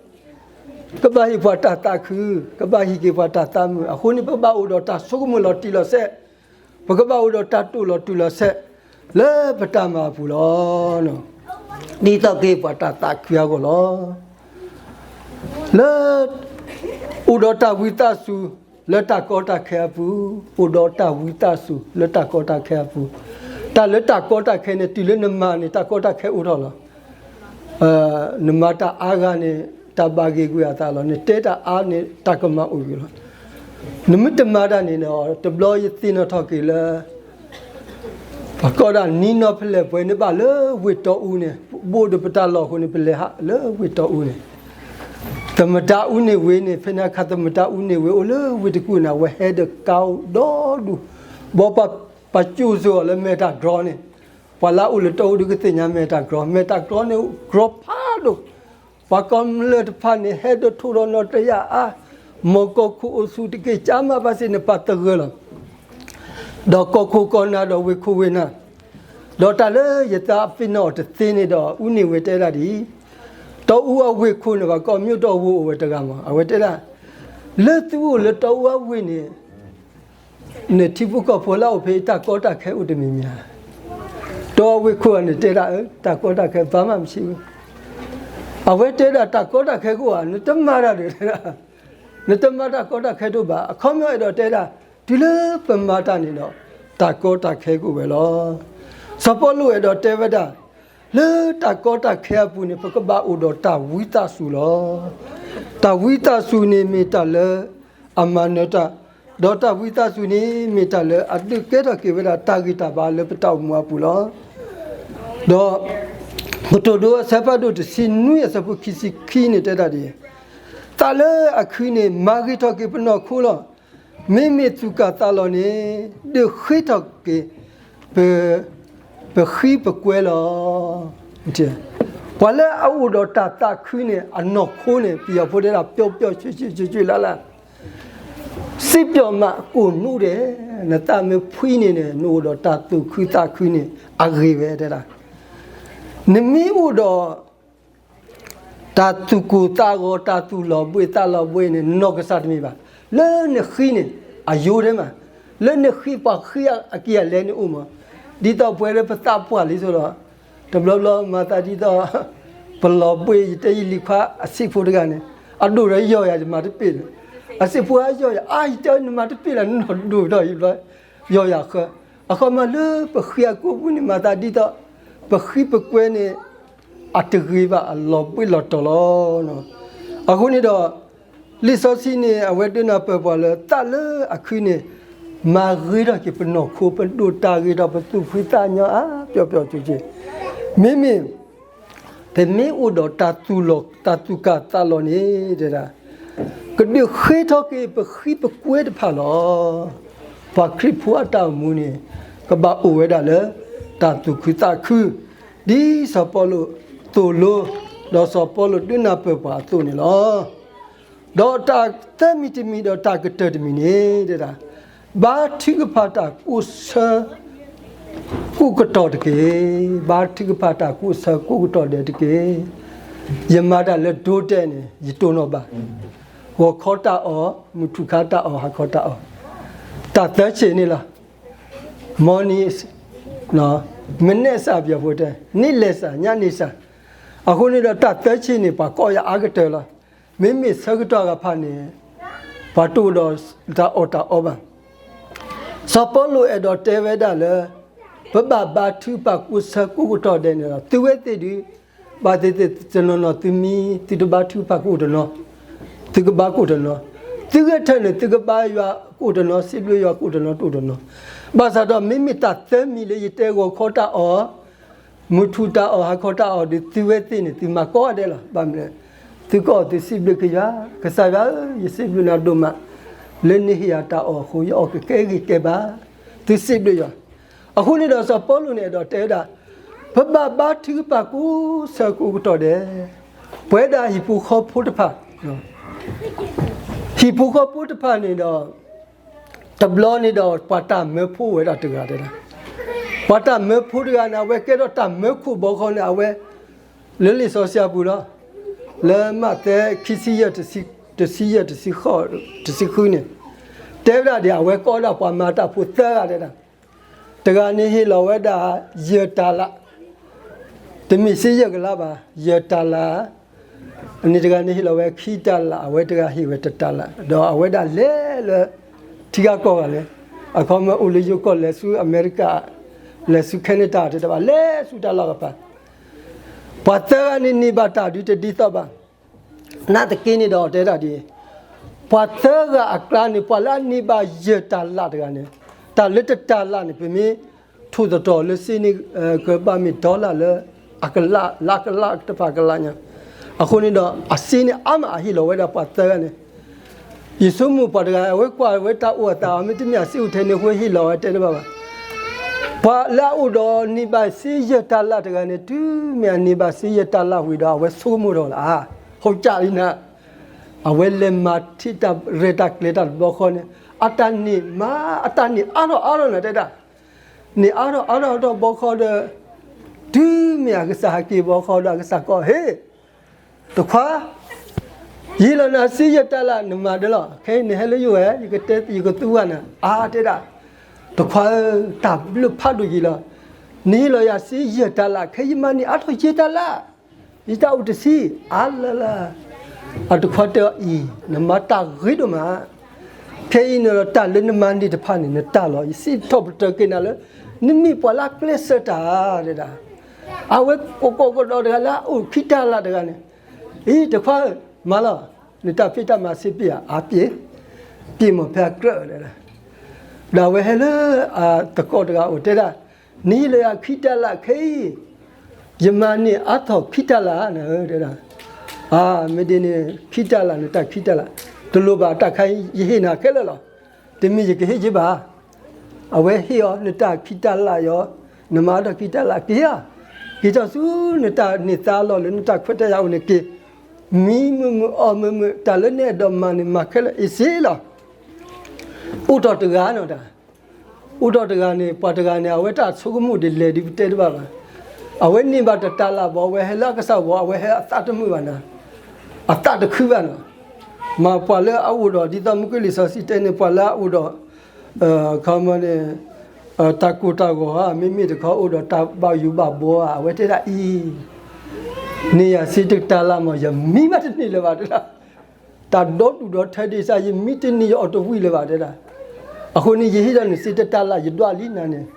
ကဘၣ်ဟ့ၣ်ပှၤတၢ်သးခု, ကဘၣ်ဟ့ၣ်က့ၤပှၤတၢ်သးမုာ်. အဃိန့ၣ် ပဘၣ်အိၣ်ဒီးတၢ်ဆိကမိၣ်လီၤတံၢ်လီၤဆဲး, ပကဘၣ်အိၣ်ဒီးတၢ်တိာ်လီၤတူာ်လီၤဆဲး လၢပတၢ်မၤအပူၤလီၤ. ဒ်သိးက့ၤပှၤတၢ်သးခုအဂီၢ်လီၤ. လၢ အိၣ်ဒီးတၢ်ဝံသးစူၤ လၢတၢ်ကီတၢ်ခဲအပူၤ, အိၣ်ဒီးတၢ်ဝံသးစူၤ လၢတၢ်ကီတၢ်ခဲအပူၤ, တၢ်လၢတၢ်ကီတၢ်ခဲန့ၣ် တုၤလၢနမၤန့ၣ် တၢ်ကီတၢ်ခဲအိၣ်ထီၣ်လီၤ. နမၤတၢ်အါဂၤန့ၣ် တၢ်ဘၣ်ဂ့ၤကွံာ်အသးလီၤ. နတဲတၢ်အါန့ၣ် တၢ်ကမၣ်အိၣ်ဂ့ၤလီၤ. နမ့ၢ်တမၤတၢ်န့ၣ်ဒီး တဘျီယသ့ၣ်နီၣ်ထီၣ်က့ၤလၢ ပကိးဒၣ်နံနီၢ်ဖဲလဲၣ်ပှဲၤန့ၣ်ဘၣ်လၢဝ့ၢ်တီအူန့ၣ်, ဘိၣ်ဒီးပတၢ်လီၢ်အဃိန့ၣ် ပလဲၤဟးလၢဝ့ၢ်တီအူန့ၣ်, သမတၢ်အူန့ၢ်ဝ့န့ၣ်, ဖဲန့ၣ်အခါသမတၢ်အူန့ၢ်ဝ့အိၣ်လၢဝ့ၢ်တကူၣ်န့ၣ် အဝဲဟဲဒီးကါအိၣ်ဒီဒူၣ်, ဘီပှၤ ပှၤကၠိၣ်စိအီၤလၢမဲာ်တၢ်ကြီန့ၣ်, ပှၤလၢအအိၣ်လၢတီအူဒုးကသ့ၣ်ညါ မဲာ်တၢ်ကြီ, မဲာ်တၢ်ကြီန့ၣ်ကြီဖးဒိၣ်, ပှၤကမျၢၢ်တဖၣ်န့ၣ် ဟဲဒီးထိၣ်ဒီးနီၢ်တယာ်အါ, မ်ကီၢ်ခိၣ်အိၣ်ဆူၣ်တက့ၢ် ကၠါမးဘၣ်စ့ၢ်န့ၣ် ပှၤသဂၢၢ်လီၤ. ဒီးကီၢ်ခိၣ်ကီၢ်နၢ်ဒီးဝ့ၢ်ခိၣ်ဝ့ၢ်နၢ်, ဒီးတၢ်လၢယသးပ့ၤနီၣ်အီၤတသ့န့ၣ်ဒီး အူန့ၢ်ဝ့တဲဒၣ်ဒ်အံၤ, တီအူအဝ့ၢ်ခိၣ်န့ၣ် ပှၤကိးမ့ၢ်တီအူအိၣ်ဝဲတဂၤမး, အဝဲတဲဒၣ်, လၢသုအိၣ်လၢတီအူအဝ့ၢ်န့ၣ် နထံဖိကီၢ်ဖိလၢအအိၣ်ဖဲအံၤ တၢ်ကီတၢ်ခဲအိၣ်တမံၤမံၤဧါ. တီအူဝ့ၢ်ခိၣ်န့ၣ်တဲဒၣ်, တၢ်ကီတၢ်ခဲဘၣ်မးမ့ၢ်ဆံးဝဲ, အဝဲတဲဒၣ်တၢ်ကီတၢ်ခဲကအိၣ်ဧါ, နတမၤတၢ်ဒီး နတမၤတၢ်ကီတၢ်ခဲတအိၣ်ဘၣ်. အခီပညီအဲၣ်ဒိးတဲဒၣ်, တုၤလၢပမၤတၢ်န့ၣ်ဒီး တၢ်ကီတၢ်ခဲကအိၣ်ဝဲလီၤ. စီၤပီလူးအဲၣ်ဒိးတဲဝဲဒၣ်, လၢတၢ်ကီတၢ်ခဲအပူၤန့ၣ် ပကဘၣ်အိၣ်ဒီးတၢ်ဝံသးစူၤလီၤ. တၢ်ဝံသးစူၤန့ၣ်မ့ၢ်တၢ်လၢအမၤနၢၤတၢ်, ဒီးတၢ်ဝံသးစူၤန့ၣ်မ့ၢ်တၢ်လၢအဒုးကဲထီၣ်က့ၤဝဲဒၣ်တၢ်ဂံၢ်တၢ်ဘါလၢပတၢ်အိၣ်မူအပူၤလီၤ. ဒီး ကတိၤဒိအဆၢဖးဒိၣ်တဆံနွံအဆၢဖိခံဆံခံန့ၣ်တဲဒၣ်ဒ်အံၤ, သးလၢအခုန့ၣ် မၤဂ့ၤထီၣ်က့ၤပနီၢ်ခိလီၤ. မ့မ့ၢ်သူၣ်ကၢ်သးလီၤန့ၣ် ဒုးဃ့ထီၣ်က့ၤ ပ ပဃံပကွဲလီၤ. ပှၤလၢအအိၣ်ဒီးတၢ်သးခုန့ၣ် အနီၢ်ခိန့ၣ် ပယီၤဖိတဲဒၣ်ပျော်ပျော်ရွှင်ရွှင်လၢ်လၢ်, စံးပျီမးကိၢ်နူဒဲး, နသးမ့ၢ်ဖှံန့ၣ်န့ၣ် နအိၣ်ဒီးတၢ်သူၣ်ခုသးခုန့ၣ် အဂ့ၤဝဲတဲဒၣ်. နမ့ၢ်အိၣ်ဒီး တၢ်သူၣ်ကိၢ်သးဂီၤ တၢ်သူၣ်လီၤဘှံးသးလီၤဘှံးန့ၣ် နီၢ်ကစၢ်တမံၤဘၣ်. လၢနဃံန့ၣ် အယိဒဲးမး, လၢနဃံပှၤဃံအကံၢ်အလဲန့ၣ်အိၣ်မး, ဒ်သိးပဝဲလၢပသးပှၢ်လံစိဒီး, တဘျီဘျီမၤသးဒ်သိး ပလီၤဘှံး ယတဲယလံၤခွါအဆံးဖိတဂၤန့ၣ် အဒိၣ်ဒီးယီၢ်ယၤယမၤတပ့ၢ်လၢၤ, အဆံးဖိအယီၢ်ယၤ အါယတဲနမၤတပ့ၢ်လၢၤ နနီၢ်ဒိၣ်ဒီးယဘျီ ယီၢ်ယၤဃၢ, အခီမးလၢပဃံအကိာ်ပူၤန့ၣ် မၤသးဒ်သိး ပဃံပကွဲန့ၣ် အတဂ့ၤဘၣ် အလီၤဘှံးလီၤတီၤလီၤ. အဃိန့ၣ်ဒီး လံာ်စီဆှံန့ၣ် အဝဲဒၣ်နၢ်ပၢၢ်ပှၤလၢ သးလၢအခုန့ၣ် မၤဂ့ၤထီၣ်က့ၤပနီၢ်ခိ ပဒိၣ်တၢ်ဂ့ၤဒီး ပသူၣ်ဖှံသးညီအါ ပျီပျီကၠိကၠိ, မ့မ့ၢ် ပမ့ၢ်အိၣ်ဒီးတၢ်သူၣ်လီၤ တၢ်သူၣ်ကၢ်သးလီၤန့ၣ် တဲဒၣ် ကဒုးဃ့ထီၣ်က့ၤ ပဃံပကွဲတဖၣ်လီၤ. ပှၤခရံာ်ဖိအတၢ်အိၣ်မူန့ၣ် ကဘၣ်အိၣ်ဝဲဒၣ်လၢ တၢ်သူၣ်ခုသးခု, ဒ်စီၤပီလူးသိၣ်လိ ဒီးစီၤပီလူးဒုးနၢ်ပၢၢ်ပှၤအသိးန့ၣ်လီၤ. ဒီးတၢ်သၢမံၤတမံၤဒီးတၢ်ကတၢၢ်တမံၤန့ၣ် တဲဒၣ် ဘါထုကဖၣ်တၢ်ကိးဆၢ ကိးကတီၢ်တက့ၢ်. ဘါထုကဖၣ်တၢ်ကိးဆၢကိးကတီၢ်ဒဲးတက့ၢ်. ယမၤတၢ်လၢဒိတဲာ်န့ၣ် ယတိၢ်နီၣ်ဘၣ်, ဂီၤခီတၢ်အီၣ်, မုၢ်ထူၣ်ခါတၢ်အီၣ်, ဟါခီတၢ်အီၣ်, တၢ်သၢဆံးန့ၣ်လီၤ. မီနံၤ, မနက်စာ ပယီၤဖိတဲ, နေ့လယ်စာ, ညနေစာ. အဃိန့ၣ်ဒီးတၢ်သၢဆံးန့ၣ် ပှၤကိးယၤအါကတၢၢ်လီၤ. မ့မ့ၢ်ဆၢကတီၢ်အဂၤဖၣ်န့ၣ် ပှၤတအိၣ်ဒီးတၢ်အီၣ်တၢ်အီဘၣ်. စီၤပီလူးအဲၣ်ဒိးတဲဝဲဒၣ်လၢ ပဘၣ်ဘါထုကဖၣ်ကိးဆၢကိးကတီၢ်ဒဲးန့ၣ်လီၤ. သုဝဲသ့ၣ်ဒုး ဘၣ်သ့ၣ်သ့ၣ်တနီၤနီၤ သုမံ သုတဘါထုကဖၣ်ကိးတနီၤ, သုကဘါကိးတနီၤ, သုဂဲၤထၢၣ်န့ၣ် သုကဘါယွၤကိးတနီၤ, စံးဘျုးယွၤကိးတနီၤ တိၢ်တနီၤ. ဘၣ်ဆၣ်ဒီးမ့မ့ၢ်တၢ်သၢမံၤလၢယတဲဂီၤခီတၢ်အီၣ် မုၢ်ထူၣ်တၢ်အီၣ် ဟါခီတၢ်အီၣ်ဒီး သုဝဲသ့ၣ်န့ၣ် သုမၤကိးဂၤဒဲးလီၤ. ဘၣ်မနုၤလဲၣ်, သုကအီၣ်သုစံးဘျုးက့ၤယွၤ, ကစၢ်ယွၤဧၢ, ယစံးဘျုးနၤဒိၣ်မး, လၢနဟ့ၣ်ယၤတၢ်အီၣ်အဃိ ယအီၣ်ကကဲဂ့ၤကဲဘါ, သုစံးဘျုးယွၤ. အဃိန့ၣ်ဒီးစီၤပီလူးန့ၣ် အဲၣ်ဒိးတဲဝဲဒၣ် ပဘၣ်ဘါထုကဖၣ်ကိးဆၢကိးကတီၢ်ဒဲး, ပဝဲဒၣ်ဟံၣ်ဖိဃီဖိတဖၣ် ဟံၣ်ဖိဃီဖိတဖၣ်န့ၣ်ဒီး တဘျီန့ၣ်ဒီး ပှၤတၢ်မၢဖိဝဲဒၣ်တဂၤတဲဒၣ်, ပှၤတၢ်မၢဖိတဂၤန့ၣ် အဝဲကဲထီၣ်တၢ်မၢခိၣ်ဘီဃီန့ၣ် အဝဲ လၢလံာ်စီဆှံအပူၤလီၤ. လၢမးသဲခံဆံယဲၢ် တဆံယဲၢ် တဆံဃိး တဆံဃုန့ၣ် တဲဝဲဒၣ်ဒ်အဝဲကိးဒၣ်ပှၤမၤတၢ်ဖိသၢဂၤတဲဒၣ် တဂၤန့ၣ်ဟ့ၣ်လီၤဝဲဒၣ် ယဲၢ်တၤလၣ်, တမ့ၢ်စ့ယဲၢ်ကလးဘၣ်, ယဲၢ်တၤလၣ်, န့ၣ်တဂၤန့ၣ်ဟ့ၣ်လီၤဝဲခံတၤလၣ်, အဝဲတဂၤဟ့ၣ်ဝဲတတၤလၣ်, ဒီးအဝဲဒၣ်လဲၤလၢ ထံဂၤကီၢ်ဂၤလဲၣ်, အခီမ့ၢ်အိၣ်လၢယိၤကီၢ် လဲၤဆူအမဲရကၤ, လဲၤဆူခဲနဒၤ တဲတဘၣ်, လဲၤဆူတၢ်လီၢ်ကပၤ, ပှၤသၢဂၤန့ၣ်န့ၢ်ဘၣ်တၢ်ဒုးတဒ်သိးဘၣ်. နာ်သက့န့ၣ်ဒီးတဲဒၣ်ဒ်အံၤ, ပှၤသၢဂၤအကျါန့ၣ် ပှၤလၢအန့ၢ်ဘၣ်ယဲၢ်တၤလၣ်တဂၤန့ၣ်, တၢ်လၢတတၤလၣ်န့ၣ် ပမ့ၢ်ထိၣ်သတြီၤလၢစ့န့ၣ် ကဘၣ်မ့ၢ် dollar လၢအကလး လၢကလးတဖၣ်ကလးညါ, အဃိန့ၣ်ဒီး အစ့န့ၣ်အါမးအဟ့ၣ်လီၤဝဲဒၣ်ပှၤသၢဂၤန့ၣ်, ယဆိကမိၣ်ပှၤတဂၤ အဝဲကွၢ်ဝဲတၢ်အိၣ်အသး မ့တမ့ၢ်အစ့အိၣ်ထဲန့ၣ် အဃိဟ့ၣ်လီၤဝဲတဲတဘၣ်ဘၣ်. ပှၤလၢအအိၣ်ဒီးန့ၢ်ဘၣ်စ့ယဲၢ်တၤလၣ်တဂၤန့ၣ် တုၤမ့ၢ်အန့ၢ်ဘၣ်စ့ယဲၢ်တၤလၣ်ဝံၤဒီး အဝဲဆိကမိၣ်ထီၣ်လၢ ဟိကၠၣ်လံနၤ, အဝဲလဲၤမၤထံၣ်တၢ်ရဲၣ်တၢ်ကျဲၤတၢ်တဘျီဃီန့ၣ် အတၢ်န့ၢ်မး အတၢ်န့ၢ်အါထီၣ်အါထီၣ်နၤတဲဒၣ်, န့ၢ်အါထီၣ်အါထီၣ်တဘျီဃီဒီး တုၤမ့ၢ်အကစၢ်ဟဲက့ၤဘျီဃီဒီး အကစၢ်ကိး ဟ့ၣ် တခွါ, ယဟ့ၣ်လီၤနၤစ့ယဲၢ်တၤလၣ် နမၤဒၢလီၤ, ခဲအံၤနဟဲလၢယအိၣ်ဝဲ ယကတဲ ယကသူဝဲနၤ အါတဲဒၣ်, တခွါဧၢ, တၢ်ဘျုးဖးဒိၣ်ယံၤလီၤ, နဟ့ၣ်လီၤယၤစ့ယဲၢ်တၤလၣ် ခဲယမၤန့ၢ်အါထီၣ်ယဲၢ်တၤလၣ်, ယတၢ်အိၣ်တဆံ အါလၢလၢ, အတခွါတဲအီၤအံၤ နမၤတၢ်ဂ့ၤဒိၣ်မး, ခဲအံၤန့ၣ်ဒီးတၢ်လၢနမၤန့ၢ်တဖၣ်န့ၣ် နတၢ်လီၤ, ယစံးထီၣ်ပတြၢၤက့ၤနၤလၢ နမ့ၢ်ပှၤလၢအကျဲးစၢးတၢ်တဲဒၣ်, အဝဲကိးကိးကဒီးတဂၤလၢအအိၣ်ခံတၤလၣ်တဂၤန့ၣ်, အံၤတခွါဧၢ, မၤလီၤ, နတၢ်ဖံးတၢ်မၤစ့ပ့ၢ်ဧါ, အါပ့ၢ်, ပ့ၢ်မ့ၢ်ဖဲအကြၢးတဲဒၣ်, ဒီးအဝဲဟဲလၢအသကိးတဂၤအိၣ်တဲဒၣ်, နဟ့ၣ်လီၤယၤခံတၤလၣ်ခဲအံၤ, ယမၤန့ၢ်အါထီၣ်ခံတၤလၣ်နတဲဒၣ်, အါ မ့ၢ်ဒ်န့ၣ် ခံတၤလၣ် နတၢ်ခံတၤလၣ်, တလိၣ်ဘၣ်တၢ်ခါအံၤ ယဟ့ၣ်နၤခဲလၢာ်လီၤ, တမ့ၢ်ယကဟ့ၣ်က့ၤဘၣ် အဝဲဟ့ၣ်အီၤ နတၢ်ခံတၤလၣ်ယီၤ, နမၤအါထီၣ်ခံတၤလၣ်က့ၤဧါ, က့ၤထီၣ်ဆူနတၢ်န့ၢ်သါလီၢ်လၢနတၢ်ခွဲးတၢ်ယာ်အိၣ်န့ၣ်က့ၤ, မံမုာ်မုာ်အီၣ်မုာ်မုာ် တၢ်လၢနအဲၣ်ဒိးမၤန့ၣ်မၤခဲလၢာ်အ့ၣ်စ့လီၤ. အိၣ်ထီၣ်တဂၤနီၤတၢ်, အိၣ်ထီၣ်တဂၤန့ၣ် ပှၤတဂၤန့ၣ် အဝဲတၢ်ဆိကမိၣ်ဒ်လဲၣ်ဒ်ပတဲတဘၣ်ဘၣ်, အဝဲန့ၢ်ဘၣ်တတၤလၣ်ဘၣ် အဝဲဟဲလၢအကစၢ်ဘၣ် အဝဲဟဲအသးတမုာ်ဘၣ်နၤ, အသးတခုဘၣ်နီၤ, မ့ၢ်ပှၤလၢအအိၣ်ဒီး ဒ်သိးမုၢ်ကလံာ်စီဆှံတဲန့ၣ် ပှၤလၢအအိၣ်ဒီး ခီမီန့ၣ် တၢ်ကိၢ်တၢ်ဂီၤဧါ မ့မ့ၢ်တခီအိၣ်ဒီးတၢ်ဘၣ်ယိၣ်ဘၣ်ဘှီဧါ အဝဲတဲဒၣ်အံၤ, န့ၢ်ယၤစ့တတၤလၣ်မး ယမံဘၣ်တန့ၢ်လၢၤဘၣ်တဲဒၣ်, တၢ်ဒီဒူၣ်ဒီထၢဒ်စၢ် ယမံတန့ၢ်ယအီၣ်တဝံၣ်လၢၤဘၣ်တဲဒၣ်, အဃိန့ၣ် ယဟ့ၣ်ဒီးနစ့တတၤလၣ် ယဒွးလံနၤန့ၣ်,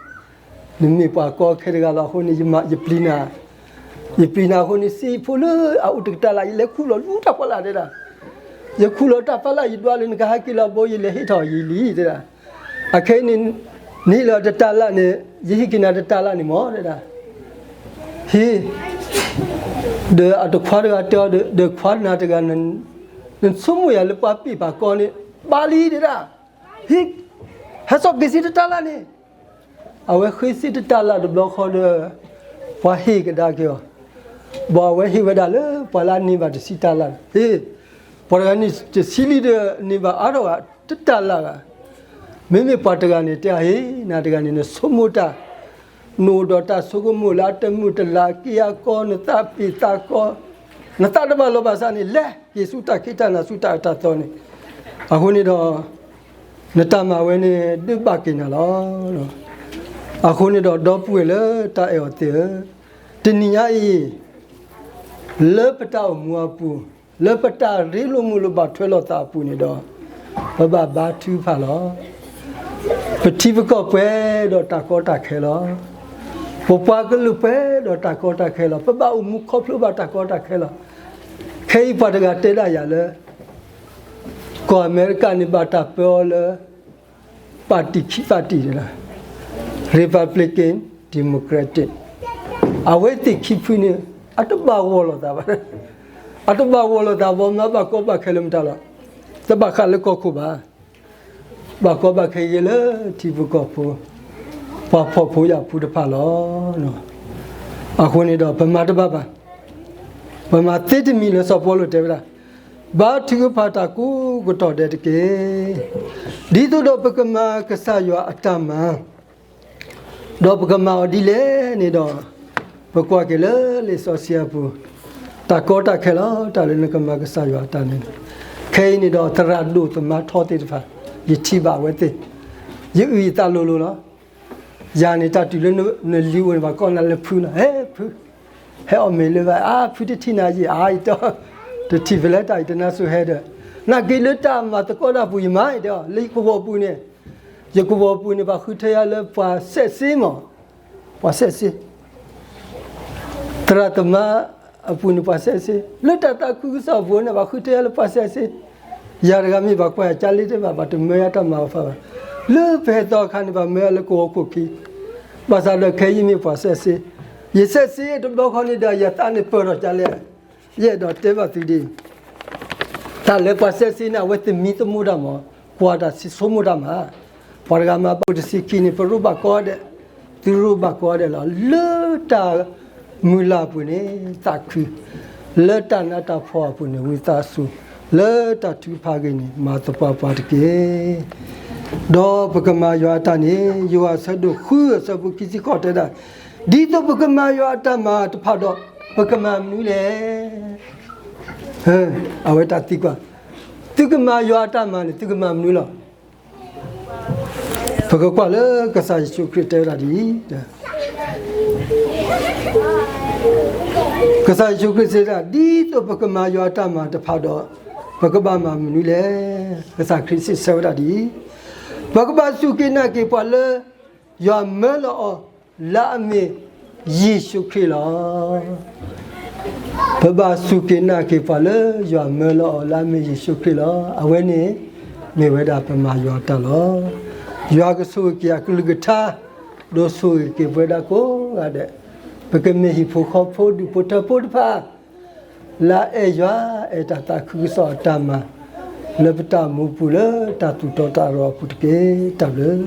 နမ့ၢ်ပှၤကီခဲတဂၤလီၤ အဃိန့ၣ် ယပျံၤနၤ, ယပျံၤနၤအဃိန့ၣ် စ့ဖိလၢအအိၣ်တကတၢၢ်လၢ် ယလဲၤခူၣ်လီၤလူၤတၢ်ဖီလာ်တဲဒၣ်, ယခူၣ်လီၤတၢ်ဖီလာ် ယဒွးလၢနကဟဲက့ၤလီၤဘိ ယလဲၤဟ့ၣ်ထီၣ်ယံာ်လံတဲဒၣ်, အခဲအံၤန့ၣ် နဟ့ၣ်လီၤတတၤလၣ်န့ၣ် ယဟ့ၣ်က့ၤနၤတတၤလၣ်န့ၣ်မးတဲဒၣ်, ဟ့ၣ်, ဒီးအတခွါတဂၤတဲအီၤ ဒီးခွါနၤတဂၤ နဆိကမိၣ်ယၤလၢပှၤပ့ၢ်ပာ်ကီန့ၣ် ဘၣ်လံတဲဒၣ်, ဟ့ၣ်, ဟဲစိာ်က့ၤစ့တတၤလၣ်န့ၣ် အဝဲဃ့စ့တတၤလၣ်တဘျီဃီဒီး ပှၤဟ့ၣ်ကဒါက့ၤအီၤ, ဘၣ်အဝဲဟ့ၣ်ဝဲဒၣ်လၢပှၤလၢအန့ၢ်ဘၣ်တဆံတၤလၣ်, ဟ့ၣ်, ပှၤတဂၤန့ၣ်တဆံလံဒီးန့ၢ်ဘၣ်အါထီၣ်ဂၤတတၤလၣ်ဂၤ, မ့မ့ၢ်ပှၤတဂၤန့ၣ်တဲအီၤ ဟ့ၣ် နၤတဂၤန့ၣ် နဆိကမိၣ်တၢ် နအိၣ်ဒီးတၢ်ဆိကမိၣ်လၢအတမုာ်တလၤ က့ၤအကီ နသးပ့ၤသးကီ, နသးတဘၣ်လီၤဘၣ်ဆၣ်န့ၣ် လဲၤက့ၤဆူတၢ်ခံးတၢ်နၤဆူတၢ်အၢတၢ်သီန့ၣ်, အဃိန့ၣ်ဒီး နတၢ်မၤဝဲန့ၣ် ဒုးဘၣ်က့ၤနၤလီၤ. အဃိန့ၣ်ဒီး ဒီပုၢ်ဝဲၢ်လၢတၢ်အဲၣ်အီၤသ့ၣ်ဧၢ, တနံၤညါအံၤ လၢပတၢ်အိၣ်မူအပူၤ, လၢပတၢ်ရ့လိာ်မုာ်လိာ်ဘၣ်ထွဲလိာ်သးအပူၤန့ၣ်ဒီး, ပဘၣ်ဘါထုကဖၣ်လီၤ. ပထံပကီၢ်ပှဲၤဒီးတၢ်ကီတၢ်ခဲလီၤ. ပပှၤကလုာ်ပှဲၤဒီးတၢ်ကီတၢ်ခဲလီၤ. ပဘၣ်အိၣ်မူခီဖျိဘၣ်တၢ်ကီတၢ်ခဲလီၤ. ခဲအံၤပှၤတဂၤတဲဒၣ်ယၤလၢ ကီၢ်အမဲရကၤန့ၣ်ဘၣ်တၢ်ပၢအီၤလၢ ပၣ်တံၣ်ခံပၣ်တံၣ်, Republican, Democratic, အဝဲသ့ၣ်ခံဖုန့ၣ် အတဘၣ်ဂီၢ်လိာ်သးဘၣ်, အတဘၣ်ဂီၢ်လိာ်သးဘၣ် မ့ၢ်ဘၣ်ကီဘၣ်ခဲလၢမတၤလီၤ. တဘၣ်ဃးလၢကီၢ်ခိၣ်ဘၣ်, ဘၣ်ကီဘၣ်ခဲဂ့ၤလၢထံဖိကီၢ်ဖိ, ပှၤဖှီၣ်ဖိယာ်ဖိတဖၣ်လီၤ. အဃိန့ၣ်ဒီးပမၤတဘၣ်ဘၣ်, ပမၤသ့တမံၤလၢစီၤပီလူးတဲဝဲဒၣ်, ဘါထုကဖၣ်တၢ်ကိးကတီၢ်ဒဲးတက့ၢ်. ဒ်သိးဒီးပကမၤကစၢ်ယွၤအတၢ်မၤ ဒီးပကမၤအီၤဒ်လဲၣ်န့ၣ်ဒီး, ပကွၢ်က့ၤလၢလံာ်စီဆှံအပူၤ, တၢ်ကီတၢ်ခဲလီၤ. တၢ်လၢနကမၤကစၢ်ယွၤအတၢ်န့ၣ်, ခဲအံၤန့ၣ်ဒီးသရၣ်ဒိၣ်သမါထီသ့ၣ်တဖၣ်, ယထံၣ်ဘၣ်အဝဲသ့ၣ်, ယအုၣ်ယသးလိၤလိၤလီၤ. ယၤန့ၣ် တၢ်တုၤလၢနလံၤအိၣ်န့ၣ် ဘၣ်ကိးနၤလၢဖုနီၤ, ဟဲဖု, ဟဲအီၣ်မ့ၤလၢဘၣ်, အါ ဖုတထံၣ်နၤယံာ်အါအံၤတီ, တထံၣ်ဖဲလဲၣ်တၢ်အံၤတနါစိၤဟဲဒီး, နာ်က့လၢတၢ်မၤသကိးတၢ်အပူၤ ယမၤအံၤဒီး လၢယကဝီၤပူၤန့ၣ်, ယကဝီၤပူၤန့ၣ် ဘၣ်ဃုထၢယၤလၢပှၤစဲးစ့မး, ပှၤစဲးစ့ သရၣ်သမါအပူၤန့ၣ်ပှၤစဲးစ့, လၢတၢ်သးခုကစီၣ်အပူၤန့ၣ် ဘၣ်ဃုထၢယၤလၢပှၤစဲးစ့, ယၤတဂၤမ့ၢ်ဘၣ်ကွၢ်ယၤကၢ်လ့တဘၣ် ဘၣ်တမၢယၤတၢ်မၤအီၤဖးဘၣ်, လၢပဟဲသီအခါန့ၣ် ဘၣ်မၢယၤလၢကဝီၤခိၣ်ခံ, ဘၣ်ဆၣ်ဒီးခဲအံၤမ့ၢ်ပှၤစဲးစ့, ယစဲးစ့တဘျီဃီန့ၣ်ဒီး ယသးန့ၣ်ပၢၢ်ထီၣ်ကၢ်လ့, ယအဲၣ်ဒိးတဲဘၣ်သုဒ်အံၤ တၢ်လၢပှၤစဲးစ့န့ၣ် အဝဲသမံသမိးတၢ်မး, ကွၢ်တၢ်စံးဆိကမိၣ်တၢ်မး, ပှၤတဂၤမၤဘၣ်တဆံခံန့ၣ် ပရိဘၣ်ကိးဂၤဒဲး, သုရိဘၣ်ကိးဂၤဒဲးလီၤ. လၢတၢ်မုၢ်လၢ်အပူၤန့ၣ် သးခု, လၢတၢ်နးတၢ်ဖှီၣ်အပူၤန့ၣ် ဝံသးစူၤ, လၢတၢ်ထုကဖၣ်အဂ့ၢ်န့ၣ် မၤသပှၢ်ပှၤတက့ၢ်. ဒီးပကမၤယွၤအတၢ်န့ၣ် ယိၤဟၣ်အဆၢဒိၣ်ဃုအဆၢဖိခံဆံဃိးတဲဒၣ်, ဒ်သိးပကမၤယွၤအတၢ်မၤတဖၣ်ဒီး ပကမၤမနုၤလဲၣ်. အဝဲတၢ်သံကွၢ်, သုကမၤယွၤအတၢ်မၤန့ၣ် သုကမၤမနုၤလီၤ. ပကကွၢ်လၢကစၢ်ယ့ၣ်ၡူးခရံာ်တဲဝဲဒၣ်ဒ်အံၤ, ကစၢ်ယ့ၣ်ၡူးခရံာ်စံးဒၣ်, ဒ်သိးပကမၤယွၤအတၢ်မၤတဖၣ်ဒီး ပကဘၣ်မၤမနုၤလဲၣ်. ကစၢ်ခရံာ်စံးဆၢဝဲဒၣ်ဒ်အံၤ, ပကဘၣ်စူၢ်က့ၤနာ်က့ၤပှၤလၢ ယွၤမၢလီၤအီၤလၢအမ့ၢ်ယ့ၣ်ၡူးခရံာ်လီၤ. ပဘၣ်စူၢ်က့ၤနာ်က့ၤပှၤလၢယွၤမၢလီၤအီၤလၢအမ့ၢ်ယ့ၣ်ၡူးခရံာ်လီၤ. အဝဲန့ၣ် မ့ၢ်ဝဲဒၣ်ပမၤယွၤအတၢ်လီၤ. ယွၤကဆိၣ်ဂ့ၤက့ၤအကလုၢ်ကထါ, ဒီးဆိၣ်ဂ့ၤက့ၤပဝဲဒၣ်ကိးဂၤဒဲး, ပကမ့ၢ်ဟံၣ်ဖိဃီဖိ ဒူၣ်ဖိထၢဖိတဖၣ် လၢအအဲၣ်ယွၤ အဲၣ်တၢ်သးခုကစီၣ်အတၢ်မၤ လၢပတၢ်အိၣ်မူပူၤ လၢတၢ်သူၣ်တီသးလိၤအပူၤတက့ၢ်. တၢ်ဘျုး